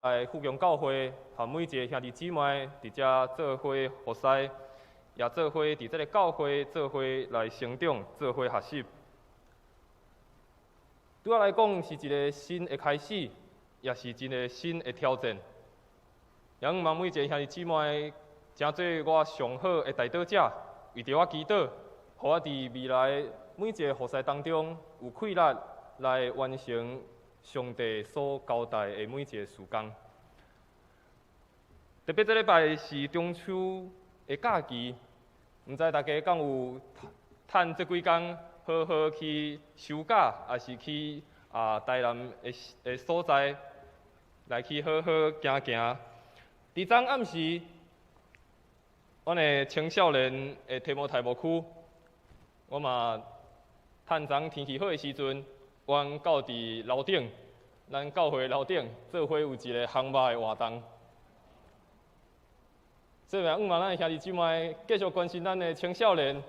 來富強教會，和每一个兄弟姊妹佇遮做伙服侍，也做伙佇這个教會做伙來成長，做伙學習。對我來講是一个新的開始，也是一个新的挑戰。也向望每一个兄弟姊妹，成做我上好的代禱者，為著我祈禱，予我佇未來每一个服侍當中有氣力來完成上帝所交代的每一个事工。特別這禮拜是中秋的假期，毋知大家敢有趁這幾工好好去休假，抑是去台南的所在來去好好行行。佇昨暗時，阮的青少年的提摩太牧區，我嘛趁昨天氣好的時陣，阮到佇樓頂，咱教會樓頂做伙有一个烘肉的活動。所以向望咱的兄弟姊妹繼續關心咱的青少年，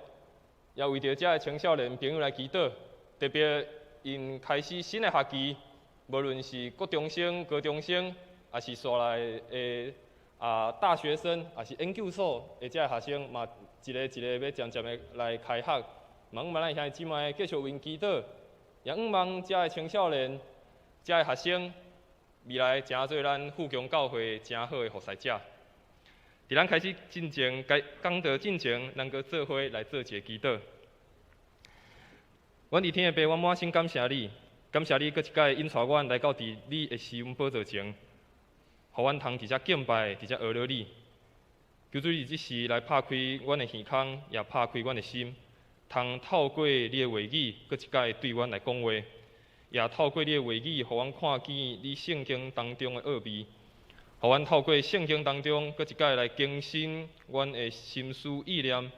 也為著遮的青少年朋友來祈禱，特別𪜶開始新的學期，無論是國中生、高中生，抑是紲來的大學生，抑是研究所的遮的學生，嘛一个一个欲漸漸的來開學。望咱的兄弟姊妹繼續為𪜶祈禱，也向望遮的青少年、遮的學生，未來成做咱富強教會誠好的服侍者。佇咱開始進前，講道進前，咱閣做伙來做一個祈禱。阮佇天的父，阮滿心感謝你，感謝你閣一擺引帶阮來到佇你的施恩寶座前，予阮通佇遮敬拜，佇遮學了你。求主你這時來拍開阮的耳孔，也拍開阮的心，通透過你的話語，閣一擺對阮來講話，也透過你的話語，予阮看見你聖經當中的奧秘。予阮透過聖經當中，閣一擺來更新阮的心思意念，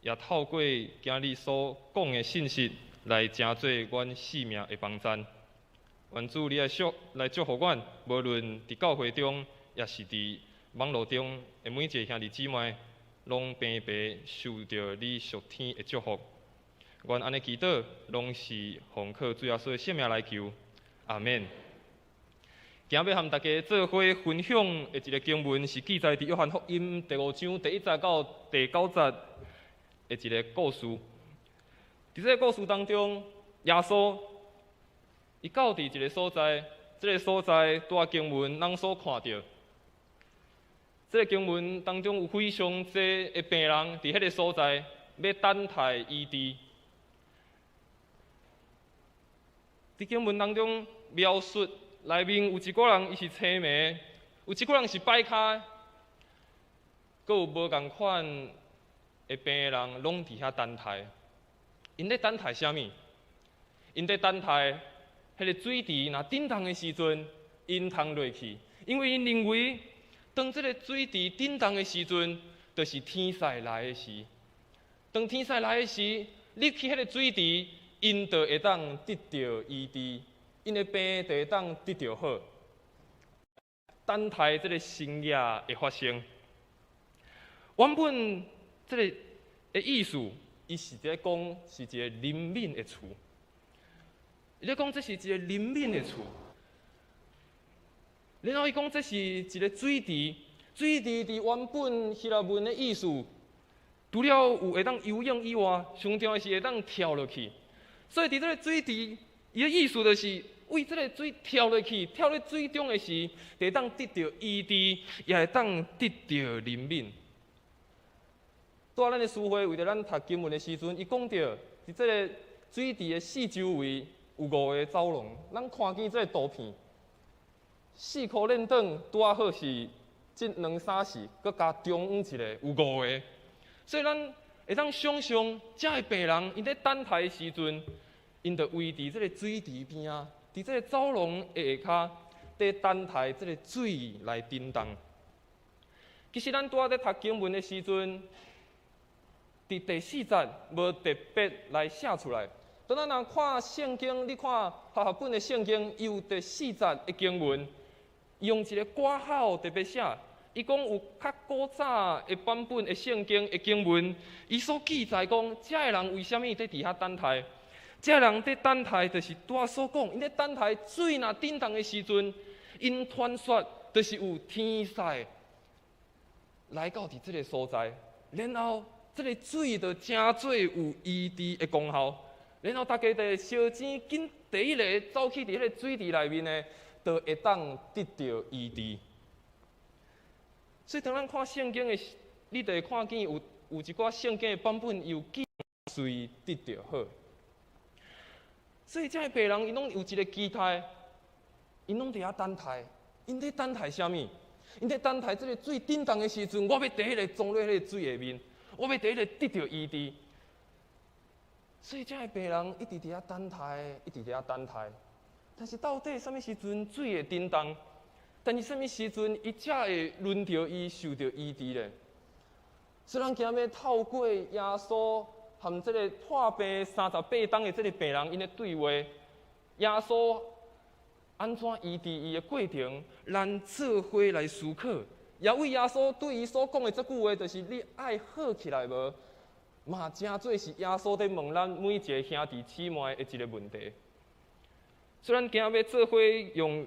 也透過今日所講的信息，來成做阮性命的幫贊。願主你來祝來祝福阮，無論佇教會中，抑是佇網路中的每一个兄弟姊妹，攏平白受著你屬天的祝福。阮按呢祈禱，攏是奉靠主耶穌的聖名來求，阿們。今日欲和大家做伙分享的一个經文，是記載佇約翰福音第五章第一節到第九節的一个故事。佇這个故事當中，耶穌伊到佇一个所在，這个所在拄仔經文咱所看著，這个經文當中有非常濟的病人佇彼个所在欲等待醫治。佇經文當中描述，內面有一寡人伊是青盲，有一寡人是跛跤，閣有無仝款的病的人，攏佇遐等待。𪜶咧等待啥物？𪜶咧等待彼个水池若振動的時陣，𪜶通落去，因為𪜶認為，當這个水池振動的時陣，就是天使來的時。當天使來的時，入去彼个水池，𪜶就會當得著醫治。𪜶的病就會當得著好，等待這个神蹟的發生。原本這个的意思，伊是佇咧講是一個憐憫的詞。伊咧講這是一個憐憫的詞。然後伊講這是一個水池，水池佇原本希臘文的意思，除了有會當游泳以外，上重要的是會當跳落去。所以佇這个水池，伊的意思就是，為這个水跳落去，跳咧水中的時，就會當得著醫治，也會當得著憐憫。拄仔咱的司會為著咱讀經文的時陣，伊講著佇這个水池的四周圍有五个走廊，咱看見這个圖片，四箍連轉拄仔好是這兩三四，閣加中央一个有五个，所以咱會當想像，遮的病人𪜶咧等待的時陣，𪜶就圍佇這个水池邊仔。佇這个走廊的下跤，佇等待這个水來振動。其實咱拄仔咧讀經文的時陣，佇第四節無特別來寫出來。當咱若看聖經，你看和合本的聖經，伊有第四節的經文，用一个括號特別寫。伊講有較古早的版本的聖經的經文，伊所記載講，遮的人為啥物佇佇遐等待？遮的人佇等待，就是拄仔所講，𪜶咧等待水若振動的時陣， 𪜶傳說就是有天使來到佇這个所在，然後這个水就成做有醫治的功效，然後大家就相爭緊第一个走去佇彼个水池內面的，就會當得著醫治。所以當咱看聖經的時，你就會看見有一寡聖經的版本有記隨得著好。所以這个病人𪜶攏有一个期待，𪜶攏佇遐等待，𪜶佇等待啥物？𪜶佇等待這个水振動的時陣，我欲第一个鑽入彼个水下面，我欲第一个得著醫治。所以這个病人一直佇遐等待，一直佇遐等待。但是到底啥物時陣水會振動？但是啥物時陣伊才會輪著伊受著醫治咧？所以咱今欲透過耶穌和這个破病38冬的這个病人𪜶的對話，耶穌按怎醫治伊的過程，咱做伙來思考。也為耶穌對伊所講的這句話，就是你愛好起來無？嘛，誠做是耶穌佇問咱每一个兄弟姊妹的一个問題。所以咱今欲做伙用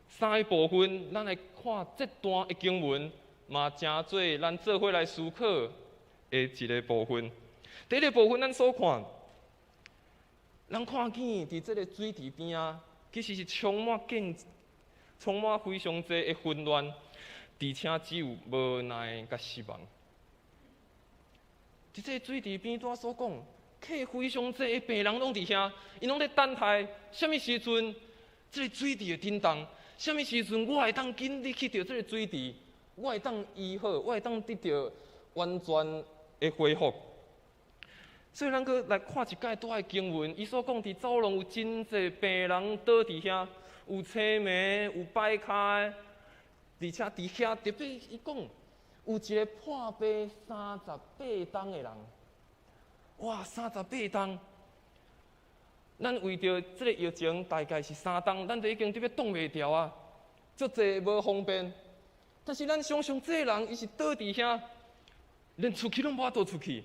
三个部分，咱來看這段的經文，嘛誠做咱做伙來思考的一个部分。第一个部分，咱所看，咱看見佇這个水池邊仔，其實是充滿見，充滿非常濟的混亂，而且只有無奈佮失望。佇這个水池邊拄仔所講，客非常濟的病人攏佇遐，𪜶攏佇等待，啥物時陣這个水池會振動？啥物時陣我會當緊入去著這个水池，我會當醫好，我會當得著完全的恢復。所以咱閣來看一擺拄仔的經文，伊所講佇走廊有真濟病人倒佇遐，有青盲，有擺跤的，而且佇遐特別伊講有一个破病38冬的人，哇，三十八冬！咱為著這个疫情大概是3冬，咱就已經特別擋袂牢啊，足濟無方便。但是咱想象這个人，伊是倒佇遐，連出去攏無法度出去。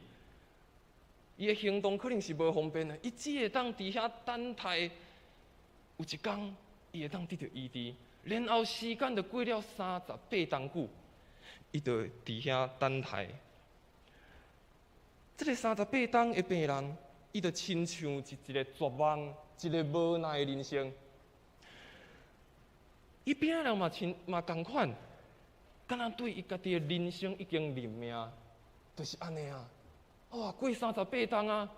伊的行動可能是無方便的，伊只會當佇遐等待，有一工伊會當得著醫治，然後時間就過了38冬久，伊就佇遐等待。這个三十八冬的病人，伊就親像一個絕望、一个無奈的人生。伊邊仔人嘛親嘛仝款，敢若對伊家己的人生已經認命，就是按呢啊。哇，過三十八冬啊，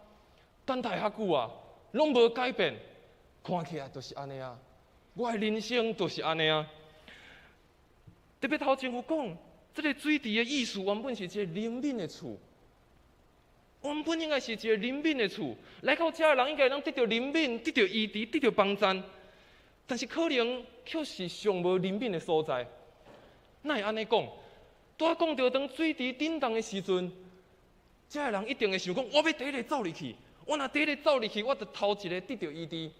等待遐久啊，攏無改變，看起來就是按呢啊。我的人生就是按呢啊。特別頭前有講，這个水池的意思原本是一個憐憫的厝，原本應該是一個憐憫的厝，來到遮的人應該攏得著憐憫，得著醫治，得著幫贊。但是可能卻是上無憐憫的所在。哪會按呢講？拄仔講著當水池振動的時陣，遮的人一定會想講：我欲第一个走入去，我若第一个走入去，我就頭一个得著醫治。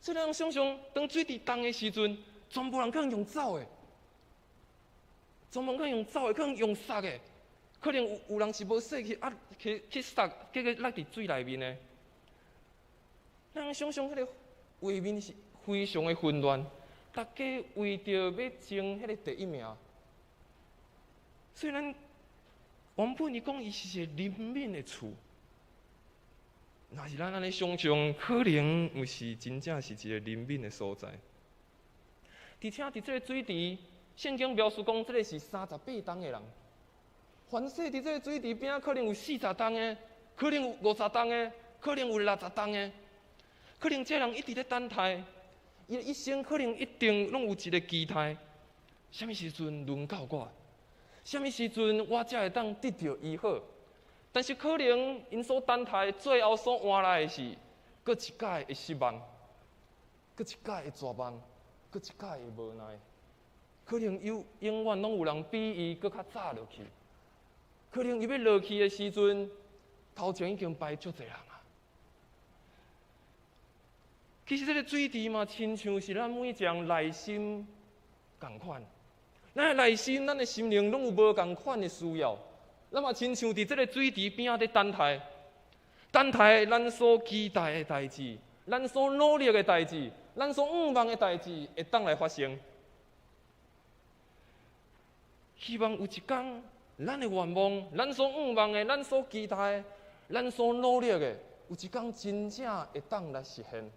所以咱想像，當水池動的時陣，全部人可能用走的，全部可能用走的，可能用捒的，可能有人是無說去啊，去捒，結果落佇水內面的。咱想像彼个畫面是非常的混亂，大家為著欲爭彼个第一名，所以咱原本伊講伊是一個憐憫的厝，若是咱按呢想像，可能毋是真正是一個憐憫的所在。而且佇這个水池，聖經描述講，這个是三十八冬的人。凡勢佇這个水池邊，可能有40冬的，可能有50冬的，可能有60冬的，可能這人一直咧等待，伊的一生可能一定攏有一个期待，啥物時陣輪到我？啥物時陣我才會當得著醫好？但是可能𪜶所等待，最後所換來的是，閣一擺的失望，閣一擺的絕望，閣一擺的無奈。可能有永遠攏有人比伊閣較早落去。可能伊欲落去的時陣，頭前已經排足濟人啊。其實這个水池嘛，親像是咱每一個人內心仝款。咱的內心，咱的心靈攏有無仝款的需要。咱嘛親像佇這个水池邊仔佇等待，等待咱所期待的代誌，咱所努力的代誌，咱所向望的代誌會當來發生。希望有一工，咱的願望，咱所向望的，咱所期待的，咱所努力的，有一工真正會當來實現。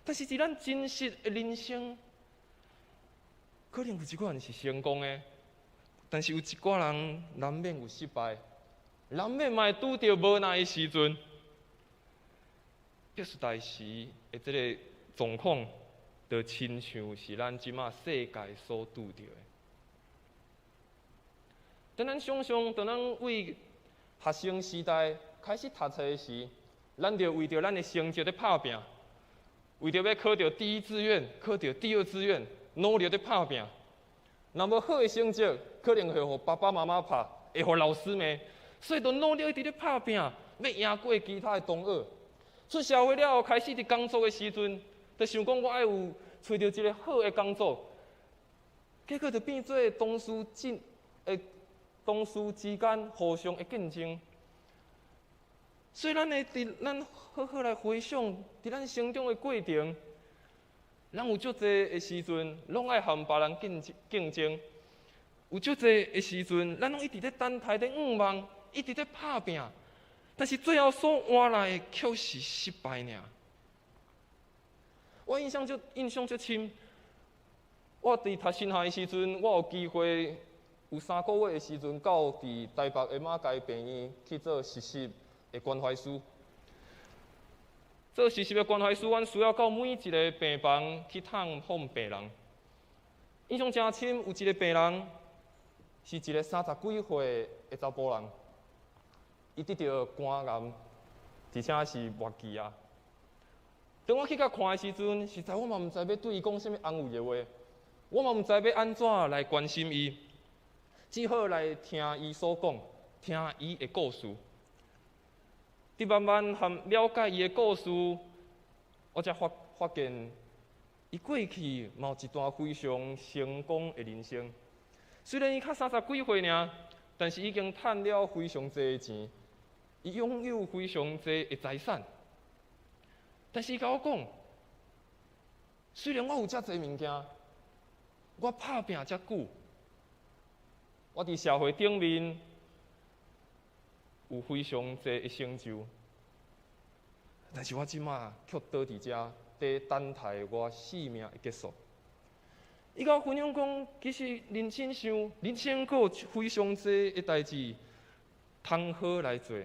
但是，佇咱真實的人生，可能有一寡人是成功的，但是有一寡人難免有失敗，難免嘛會拄著無奈的時陣。伯時代時的這個狀況，就親像是咱這馬世界所拄著的。當咱想像，當咱為學生時代開始讀冊時，咱就為著咱的成績咧拍拚，為著欲考著第一志願、考著第二志願，努力咧拍拚。若無好的成績，可能會予爸爸媽媽拍，會予老師罵，所以就努力一直咧拍拚，欲贏過其他的同學。出社會了後，開始佇工作的時陣，就想講我愛有揣著一个好的工作，結果就變做同事之間互相的競爭。所以咱會佇咱好好來回想，佇咱成長的過程，咱有足濟的時陣，攏愛和別人競爭。有足濟的時陣，咱攏一直咧等待、咧向望，一直咧拍拚。但是最後所換來的卻是失敗爾。我印象足深，我佇讀神學的時陣，我有機會有3個月的時陣，到佇台北的馬偕病院去做實習的關懷師。做實習的關懷師，阮需要到每一个病房去探訪病人。印象誠深，有一个病人是一个三十幾歲的查埔人，伊得著肝癌，而且是末期啊。當我去共看的時陣，實在我嘛毋知欲對伊講啥物安慰的話，我嘛毋知欲按怎來關心伊，只好來聽伊所講，聽伊的故事。佇慢慢和了解伊的故事，我才發現，伊過去嘛有一段非常成功的人生。雖然伊才三十幾歲爾，但是已經趁了非常濟的錢，伊擁有非常濟的財產。但是伊共我講，雖然我有遮濟物件，我拍拚遮久，我佇社會頂面有非常濟的成就，但是我這馬卻倒佇遮，佇等待我生命的結束。伊共我分享講，其實人生上，人生閣有非常濟的代誌通好來做。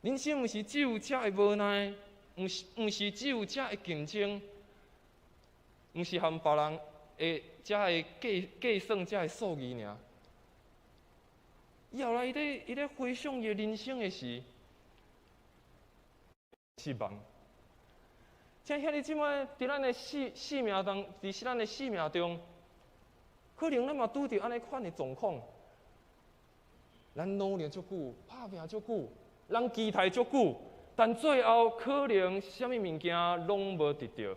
人生毋是只有遮的無奈，毋是只有遮的競爭，毋是和別人的遮的計算遮的數字爾。伊後來伊咧回想伊的人生的時，失望。親兄弟姊妹，佇咱的生命當，佇咱的生命中，可能咱嘛拄著按呢款的狀況。咱努力足久，拍拚足久，咱期待足久，但最後可能啥物物件攏無得著。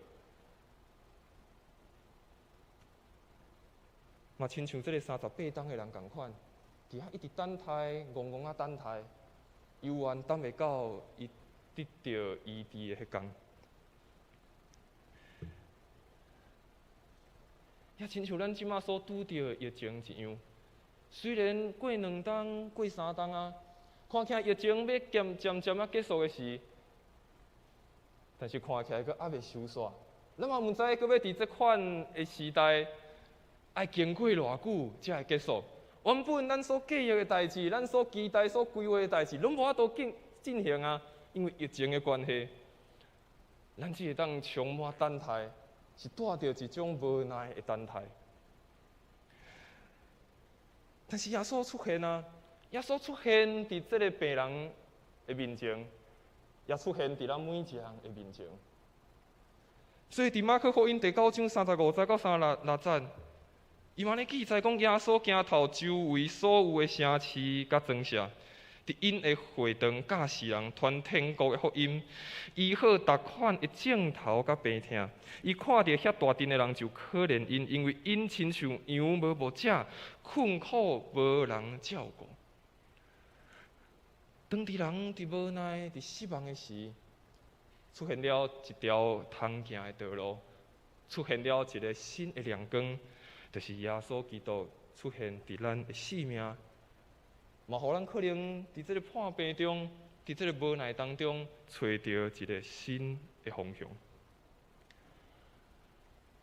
嘛親像這个38冬的人仝款，佇遐一直等待，戇戇仔等待，猶原等袂到伊得著醫治的彼工。也親像咱這馬所拄著的疫情一樣，雖然過2冬、過3冬啊，看起來疫情欲漸漸漸仔結束的時，但是看起來閣猶未收煞。咱嘛毋知閣欲佇這款的時代，愛經過偌久才會結束。原本咱所計劃的代誌，咱所期待、所規劃的代誌，攏無法度進行啊，因為疫情的關係，咱只會當充滿等待。是帶著一種無奈的等待，但是耶穌出現啊！耶穌出現佇這个病人的面前，也出現佇咱每一個人的面前。所以佇馬可福音第九章35節到36節，伊嘛咧記載講，耶穌行透周圍所有的城市佮莊舍。佇𪜶的會堂教示人，傳天國的福音，醫好逐款的症頭佮病痛。伊看著遐大陣的人就可憐𪜶，因為𪜶親像羊無牧者，困苦無人照顧。當佇人佇無奈、佇失望的時，出現了一條通行的道路，出現了一个新的亮光。就是耶穌基督出現佇咱的生命，嘛予咱可能佇這个破病中，佇這个無奈當中，揣著一个新的方向。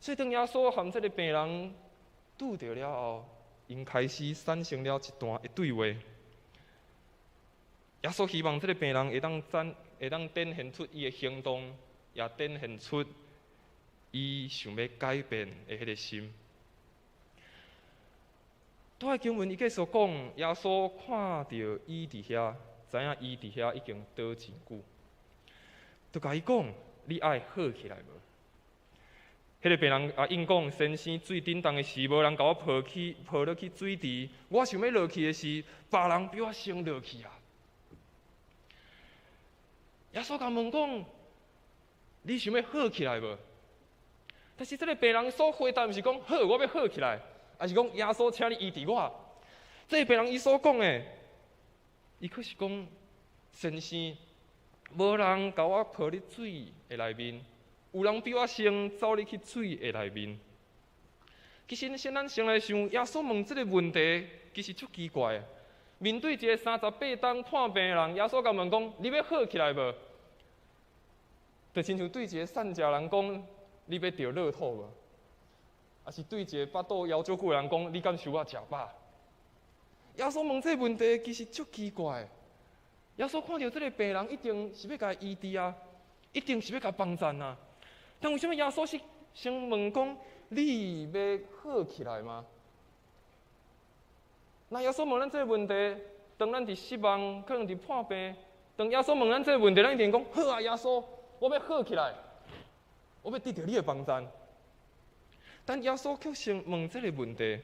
所以當耶穌和這个病人拄著了後，𪜶開始產生了一段的對話。耶穌希望這个病人會當展現出伊的行動，也展現出伊想欲改變的彼个心。拄仔經文伊繼續講，耶穌看著伊佇遐，知影伊佇遐已經倒真久，就共伊講：你愛好起來無？彼个病人也應講：先生，水振動的時，無人共我抱落去水池。我想欲落去的時，別人比我先落去啊！耶穌共問講：你想欲好起來無？但是這个病人所回答毋是講好，我欲好起來，抑是講耶穌，請你醫治我。這个病人伊所講的，伊卻是講：先生，無人共我抱佇水的內面，有人比我先走入去水的內面。其實，先咱先來想，耶穌問這个問題，其實足奇怪的。面對一个38冬破病的人，耶穌共問講：你欲好起來無？就親像對一个散食人講：你欲著樂透無？抑是對一个腹肚枵足久的人講：你敢收我食飽？耶穌問這个問題，其實足奇怪。耶穌看著這个病人，一定是欲共伊醫治啊，一定是欲共幫贊啊。但為啥物耶穌是先問講：你欲好起來嗎？那耶穌問咱這个問題，當咱佇失望，可能佇破病，當耶穌問咱這个問題，咱一定講：好啊，耶穌，我欲好起來，我欲得著你的幫贊。但耶穌卻先問這个問題，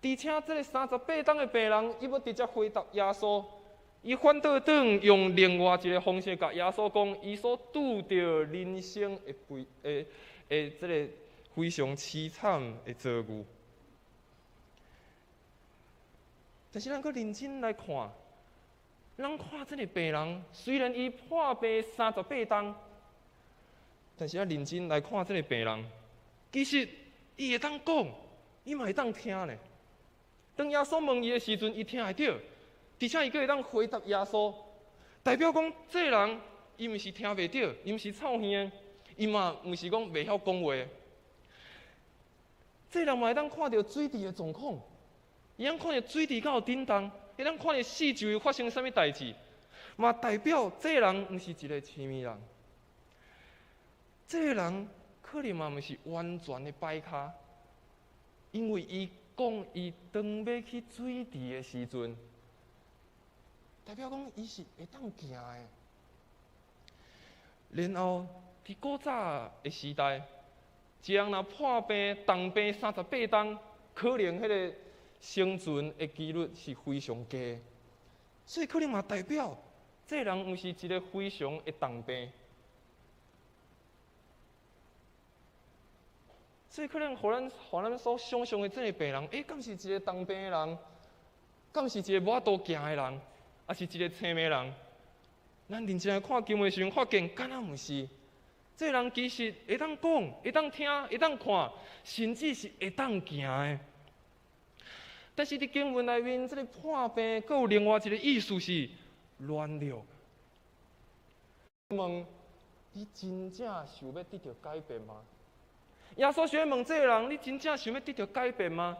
而且這个38冬的病人，伊欲直接回答耶穌，伊反倒轉用另外一个方式，共耶穌講，伊所拄著人生的悲的的這个非常淒慘的遭遇。但是咱閣認真來看，咱看這个病人，雖然伊破病三十八冬，但是咱認真來看這个病人，其實伊會當講，伊嘛會當聽呢。當耶穌問伊的時陣，伊聽會著，而且伊閣會當回答耶穌，代表講這个人伊毋是聽袂著，伊毋是臭耳的，伊嘛毋是講袂曉講話。這个人嘛會當看著水池的狀況。伊通看著水池敢有振動，會當看著四周圍發生啥物代誌，嘛代表這个人毋是一个痴耳人。這个人可能嘛毋是完全的跛跤，因為伊講伊當欲去水池的時陣，代表講伊是會當行的。然後佇古早的時代，一個人若破病、重病三十八冬，可能彼个生存的幾率是非常低，所以可能嘛代表這个人毋是一个非常的重病，所以可能予咱所想象的這个病人，敢是一个重病的人，敢是一个無法度行的人，抑是一个青盲人？咱認真來看經文的時陣，發現敢若毋是。這个人其實會當講，會當聽，會當看，甚至是會當行的。但是佇經文內面，這个破病閣有另外一个意思是軟弱。問你真正想欲得著改變嗎？耶穌想欲問這个人：你真正想欲得著改變嗎？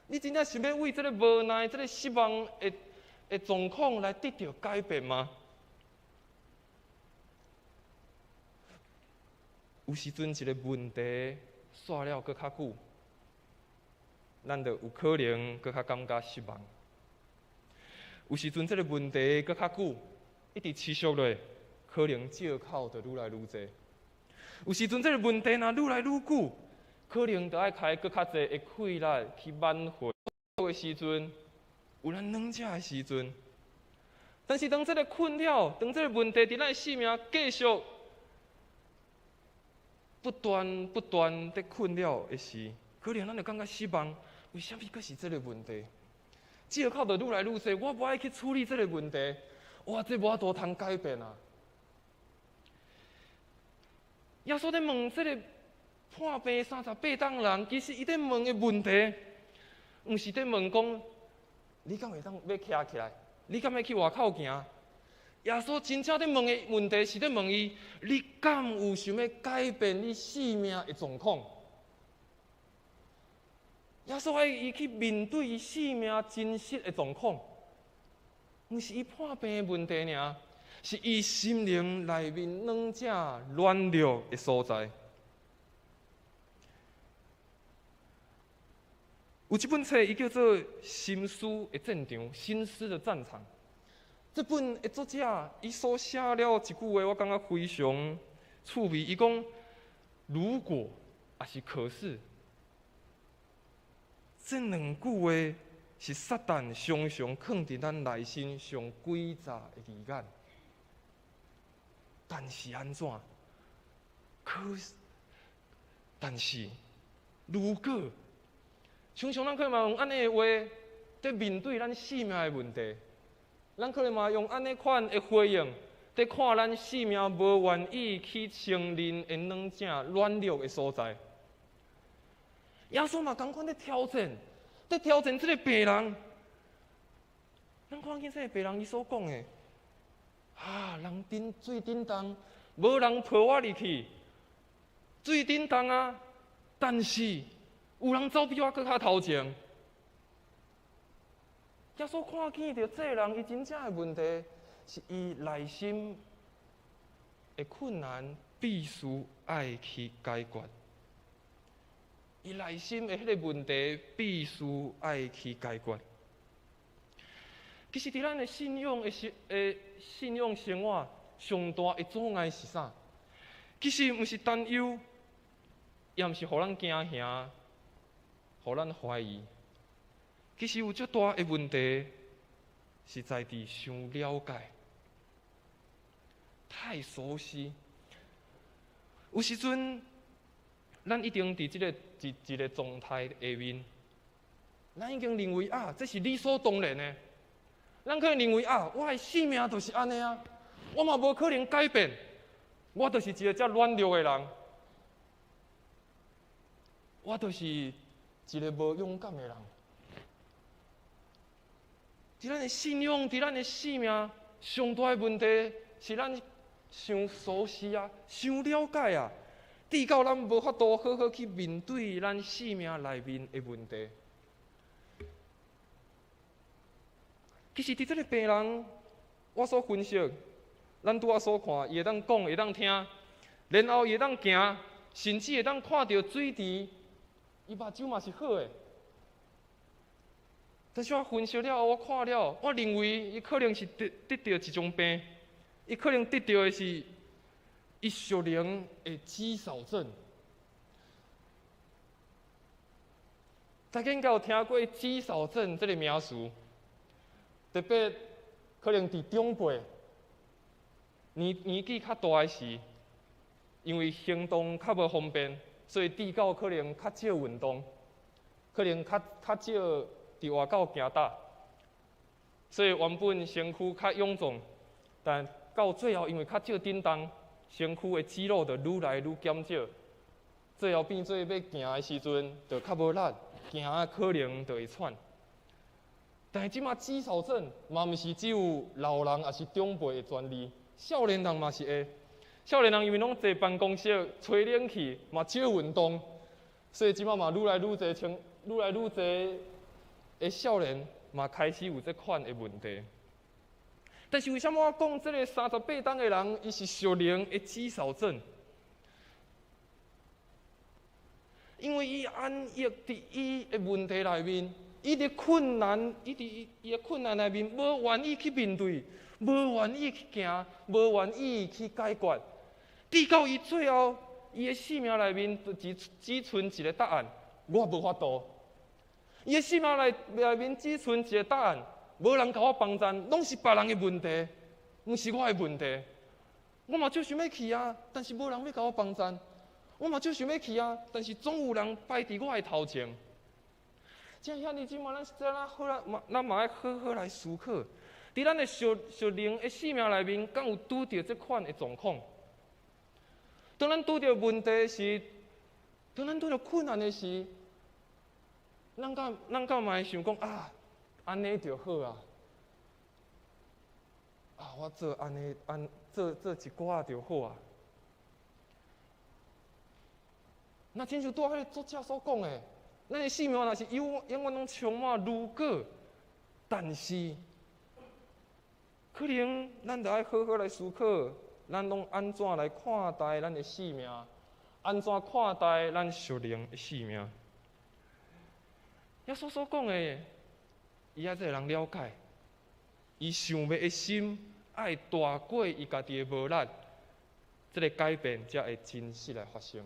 你真正想欲為這个無奈、這个失望的狀況來得著改變嗎？有時陣一个問題煞了閣較久，咱就有可能閣較感覺失望。有時陣這个問題閣較久，一直持續落，可能借口就愈來愈濟。有時陣這个問題若愈來愈久，可能就愛開閣較濟的氣力去挽回。的時陣，有咱軟弱的時陣。但是當這个困擾，當這个問題佇咱的生命繼續不斷不斷佇困擾的時，可能咱就感覺失望。為啥物閣是這个問題？借口就愈來愈濟，我無愛去處理這个問題，哇，這無法度通改變啊！耶穌咧問這个破病38冬人，其實伊咧問的問題，毋是咧問講，你敢會當欲徛起來？你敢欲去外口行？耶穌真正咧問的問題是咧問伊：你敢有想欲改變你性命的狀況？耶穌愛伊去面對伊性命真實的狀況，毋是伊破病的問題爾，是伊心靈內面軟正軟弱的所在。有這本冊，伊叫做《心思的戰場》，心思的戰場。這本的作者，伊所寫了一句話，我感覺非常趣味。伊講：如果，抑是可是，這兩句話是撒旦常常囥佇咱內心上詭詐的字眼。但是按怎？可是，但是，如果。常常咱可能嘛用按呢的話，佇面對咱性命的問題，咱可能嘛用按呢款的回應，佇看咱性命無願意去承認的軟正軟弱的所在。耶穌嘛仝款佇挑戰，佇挑戰這个病人。咱看見這个病人伊所講的，啊，人振水振動，無人抱我入去，水振動啊，但是，有人走比我閣較頭前。耶穌看見著這个人，伊真正的問題是伊內心的困難，必須愛去解決。伊內心的彼個問題，必須愛去解決。其實，佇咱的信仰的生的信仰生活，上大的阻礙是啥？其實毋是擔憂，也毋是予咱驚嚇。予咱懷疑，其實有足大的問題，是在佇傷了解，太熟悉。有時陣，咱已經佇這个一一个狀態下面，咱已經認為啊，這是理所當然的。咱可能認為啊，我的性命就是按呢啊，我嘛無可能改變，我就是一个遮軟弱的人，我就是一个無勇敢的人。佇咱的信仰，佇咱的性命，上大的問題是咱傷熟悉啊，傷了解啊，致到咱無法度好好去面對咱性命內面的問題。其實，佇這个病人，我所分析，咱拄仔所看，伊會當講，會當聽，然後伊會當行，甚至會當看著水池。伊目睭嘛是好的，但是我分析了後，我看了，我認為伊可能是得得著一種病，伊可能得著的是伊屬靈的肌少症。大家應該有聽過肌少症這个名詞，特別可能佇長輩年年紀較大的時，因為行動較無方便。所以，致到可能較少運動，可能較較少佇外口行踏，所以原本身軀較臃腫，但到最後因為較少振動，身軀的肌肉就愈來愈減少，最後變做欲行的時陣就較無力，行啊可能就會喘。但是這馬肌少症嘛毋是只有老人抑是長輩的專利，少年人嘛是會。少年人因為攏坐辦公室、吹冷氣，嘛少運動，所以這馬嘛愈來愈濟青，愈來愈濟的少年嘛開始有這款的問題。但是為啥物我講這个38冬的人，伊是屬靈的肌少症？因為伊安逸佇伊的問題內面，伊佇困難，伊佇伊的困難內面，無願意去面對，無願意去行，無願意去解決。直到伊最後，伊的性命內面就只只剩一个答案：我無法度。伊的性命內內面只剩一个答案，無人共我幫贊，攏是別人的問題，毋是我的問題。我嘛足想欲去啊，但是無人欲共我幫贊。我嘛足想欲去啊，但是總有人擺佇我的頭前。這兄弟姊妹，咱咱好啦，嘛咱嘛愛好好來思考，佇咱的屬屬靈的性命內面，敢有拄著這款的狀況？當咱拄著問題時，當咱拄著困難的時，咱敢嘛會想講啊，按呢就好啊？啊，我做按呢按做做一寡就好啊。若親像拄仔彼个作者所講的，咱的生命若是永永遠攏充滿如果，但是可能咱著愛好好來思考，咱攏按怎來看待咱的生命？按怎看待咱屬靈的生命？耶穌所講的，伊愛這个人了解，伊想欲的心愛大過伊家己的無力，這个改變才會真實來發生。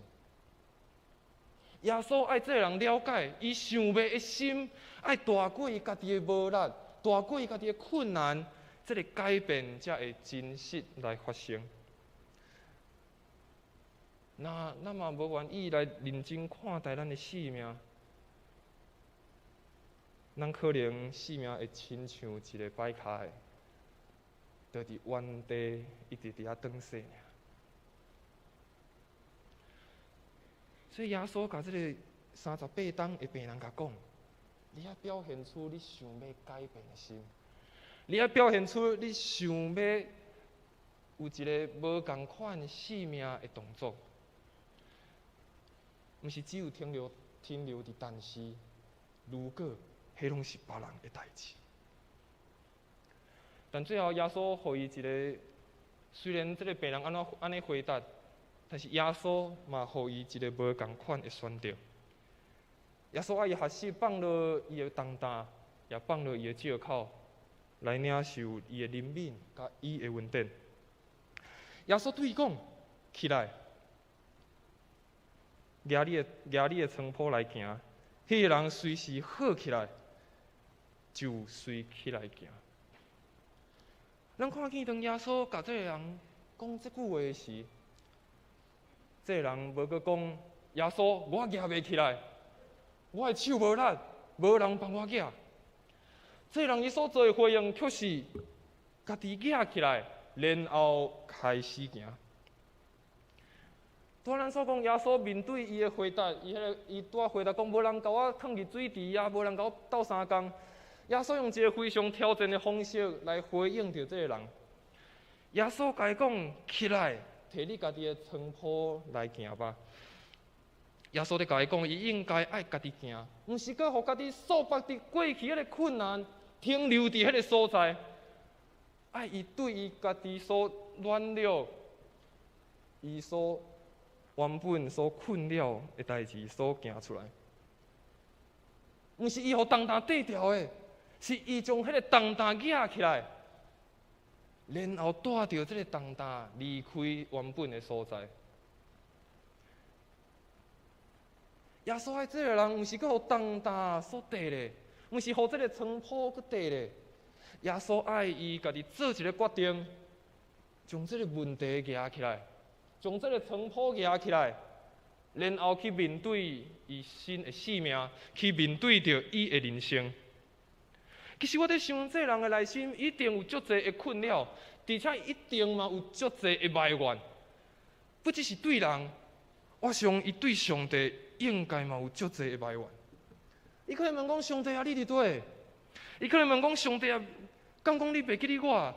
耶穌愛這个人了解，伊想欲的心愛大過伊家己的無力，大過伊家己的困難，這个改變才會真實來發生。若咱嘛無願意來認真看待咱的生命，咱可能生命會親像一个擺跤的，就佇原地一直佇遐轉勢爾。所以耶穌共這个38冬的病人共講：你愛表現出你想欲改變的心，你愛表現出你想欲有一个無仝款生命的動作，毋是只有停留佇但是，如果，彼攏是別人的代誌。但最後耶穌予伊一个，雖然這个病人按怎按呢回答，但是耶穌嘛予伊一个無仝款的選擇。耶穌愛伊學習放落伊的重擔，也放落伊的借口，來領受伊的憐憫佮伊的恩典。耶穌對伊講：起來，舉你的床鋪來行。彼个人隨時好起來，就隨起來行。咱看見當耶穌共這个人講這句話時，這个人無閣講耶穌，我舉袂起來，我的手無力，無人幫我舉。這个人伊所做的回應，卻是家己舉起來，然後開始行。拄仔咱所講，耶穌面對伊的回答，伊彼个伊拄仔回答講，無人共我囥佇水池啊，無人共我鬥相共。耶穌用一个非常挑戰的方式來回應著這个人。耶穌共伊講：起來，提你家己的床鋪來行吧。耶穌咧共伊講，伊應該愛家己行，毋是閣予家己束縛佇過去彼个困難，停留佇彼个所在。愛伊對伊家己所軟弱，伊所原本所困擾的代誌所行出來，毋是伊予重擔綴牢的，是伊將彼个重擔舉起來，然後帶著這个重擔離開原本的所在。耶穌愛這个人，毋是閣予重擔所綴咧，毋是予這个床鋪閣綴咧。耶穌愛伊家己做一个決定，將這个問題舉起來，將這个床鋪舉起來，然後去面對伊新的生命，去面對著伊的人生。其實我佇想，這个人的內心一定有足濟的困擾，而且一定嘛有足濟的埋怨。不只是對人，我想伊對上帝應該嘛有足濟的埋怨。伊可能問講：上帝啊，你佇佗？伊可能問講：上帝啊，敢講你袂記得我？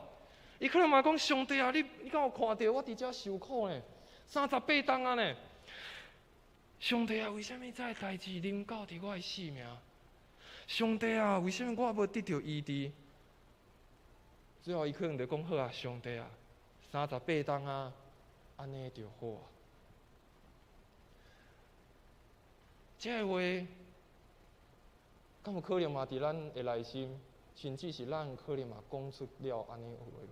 伊可能嘛講：上帝啊，你敢有看著我佇遮受苦呢？38冬啊呢？上帝啊，為啥物這个代誌臨到佇我的生命？上帝啊，為啥物我無得著醫治？最後伊可能就講好啊，上帝啊，三十八冬啊，按呢就好啊。這个話，敢有可能嘛？佇咱的內心，甚至是咱可能嘛講出了按呢話無？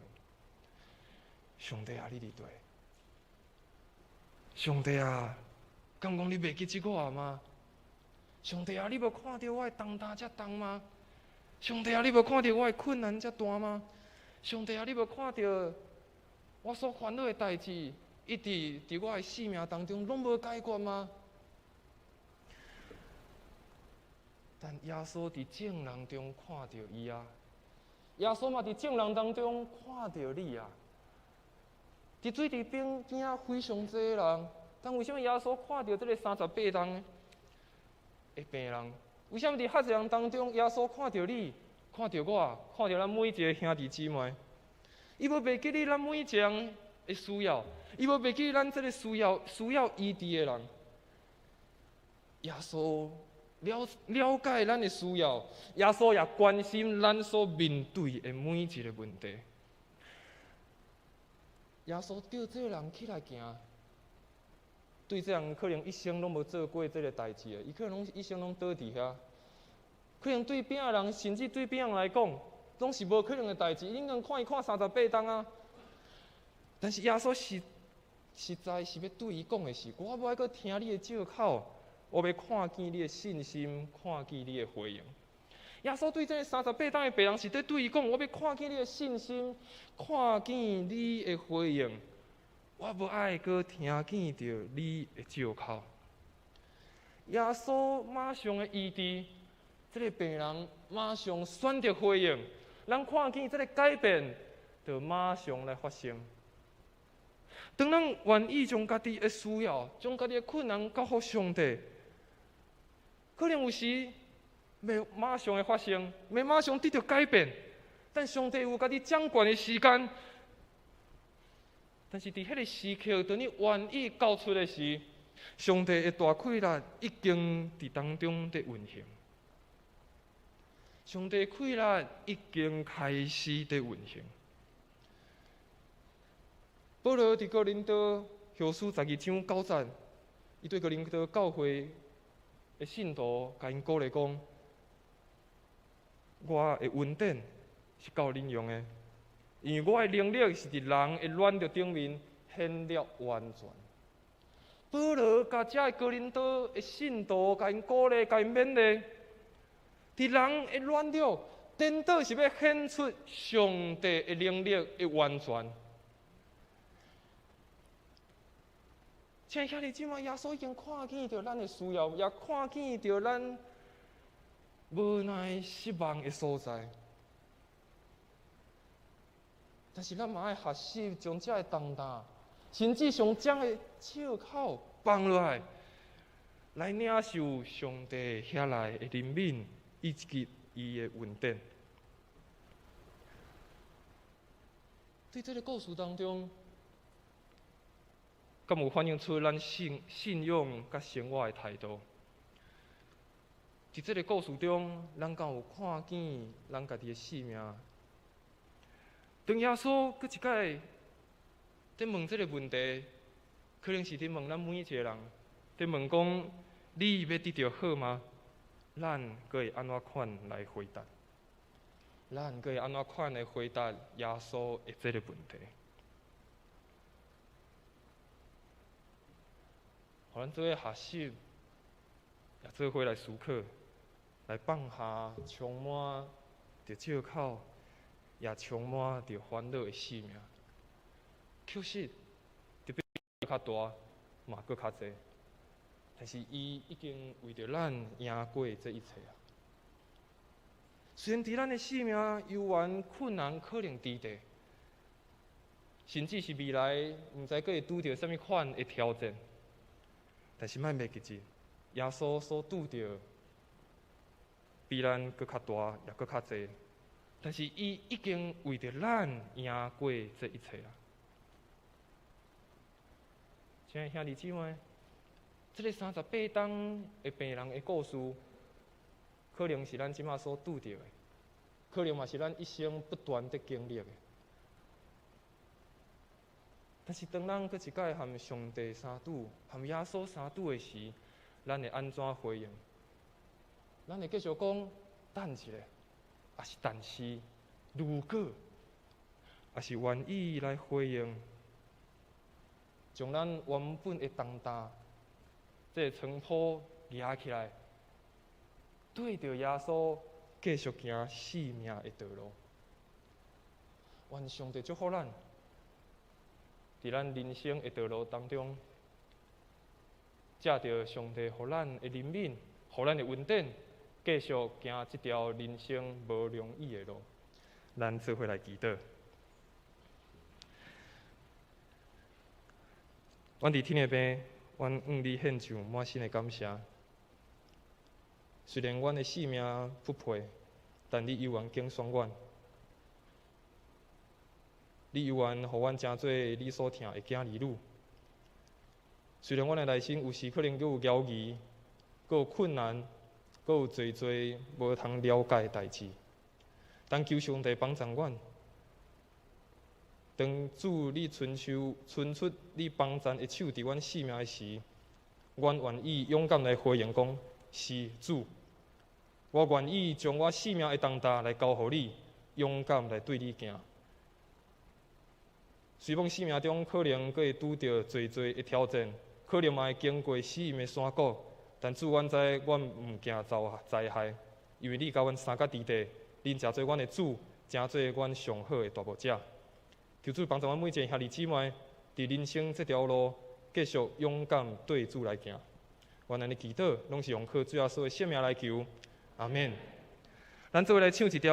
上帝啊，你佇佗？上帝啊，敢講你袂記得我嗎？上帝啊，你無看著我的重擔遮重嗎？上帝啊，你無看著我的困難遮大嗎？上帝啊，你無看著我所煩惱的代誌，一直佇我的生命當中攏無解決嗎？但耶穌佇眾人中看著伊啊，耶穌嘛佇眾人當中看著你啊。佇水池邊仔非常濟人，但為啥物耶穌看著這个三十八冬的病人？為啥物佇遐濟人當中，耶穌看著你，看著我，看著咱每一个兄弟姊妹？伊無袂記得咱每一个人的需要，伊無袂記咱這个需要醫治的人。耶穌了了解咱的需要，耶穌也關心咱所面對的每一个問題。耶穌叫這个人起來行，對這人可能一生攏無做過這个代誌的，伊可能攏一生攏倒佇遐。可能對邊仔人，甚至對邊人來講，攏是無可能的代誌。你講看伊看三十八冬啊，但是耶穌實實在是欲對伊講的是：我無愛閣聽你的借口，我欲看見你的信心，看見你的回應。耶穌對這个三十八冬的病人是佇對伊講：我欲看見你的信心，看見你的回應。我無愛閣聽見著你的借口。耶穌馬上的醫治，這个病人馬上選擇回應。咱看見這个改變，就馬上來發生。當咱願意將家己的需要、將家己的困難交予上帝，可能有時袂馬上會發生，袂馬上得著改變。但上帝有家己掌權的時間。但是佇彼个時刻，當你願意交出的時，上帝的大氣力已經佇當中佇運行。上帝氣力已經開始佇運行。保羅佇哥林多後書12章9節，伊對哥林多教會的信徒，共𪜶鼓勵講：我的恩典是夠恁用的，因為我的能力是佇人的軟弱頂面顯了完全。保羅共遮的哥林多的信徒，共𪜶鼓勵，共𪜶勉勵，佇人的軟弱，顛倒是欲顯出上帝的能力的完全。親愛兄弟姊妹，耶穌已經看見著咱的需要，也看見著咱無奈失望的所在。但是咱嘛愛學習將這个重擔，甚至將這个借口放落來，來領受上帝遐來的憐憫以及伊的恩典。對這个故事當中，敢有反映出咱信信仰佮生活的態度？佇這个故事中，咱敢有看見咱家己的性命？當耶穌閣一擺佇問這个問題，可能是佇問咱每一個人，佇問講：你欲得著好嗎？咱閣會按怎款來回答？咱閣會按怎款來回答耶穌的這个問題？予咱做伙學習，也做伙來思考，來放下充滿著借口，也充滿著煩惱的性命。確實，特別較大，嘛閣較濟，但是伊已經為著咱贏過這一切啊！雖然佇咱的性命猶原困難可能佇佇，甚至是未來毋知閣會拄著啥物款的挑戰。但是莫袂記得，耶穌所拄著比咱閣較大，也閣較濟。但是伊已經為著咱贏過這一切啊！親愛兄弟姊妹，這个三十八冬的病人的故事，可能是咱這馬所拄著的，可能嘛是咱一生不斷佇經歷的。但是當咱閣一擺和上帝相拄，和耶穌相拄的時，咱會按怎回應？咱會繼續講等一下，抑是但是如果，抑是願意來回應，將咱原本的重擔，這个床鋪舉起來，對著耶穌繼續行生命的道路。願上帝祝福咱。佇咱人生的道路當中，藉著上帝予咱的憐憫，予咱的恩典，繼續行這條人生無容易的路。咱做伙來祈禱。阮佇天的父，阮向你獻上滿心的感謝。雖然阮的性命不配，但你猶原揀選阮，你猶原予阮成做你所疼的囝兒女。雖然阮的內心有時可能閣有猶疑，閣有困難，閣有濟濟無通了解的代誌，但求上帝幫助阮。當主你伸手伸出你幫贊的手佇阮性命的時，阮願意勇敢來回應講：是主，我願意將我性命的重擔來交予你，勇敢來對你行。雖罔生命中可能閣會拄著濟濟的挑戰，可能嘛會經過死蔭的山谷，但主，阮知阮毋驚遭災害，因為你佮阮相佮佇地，恁誠做阮的主，誠做阮上好的大牧者。求主幫助阮每一个兄弟姊妹，佇人生這條路繼續勇敢對主來行。阮按呢祈禱，攏是奉靠主耶穌的聖名來求，阿們。咱做伙來唱一條。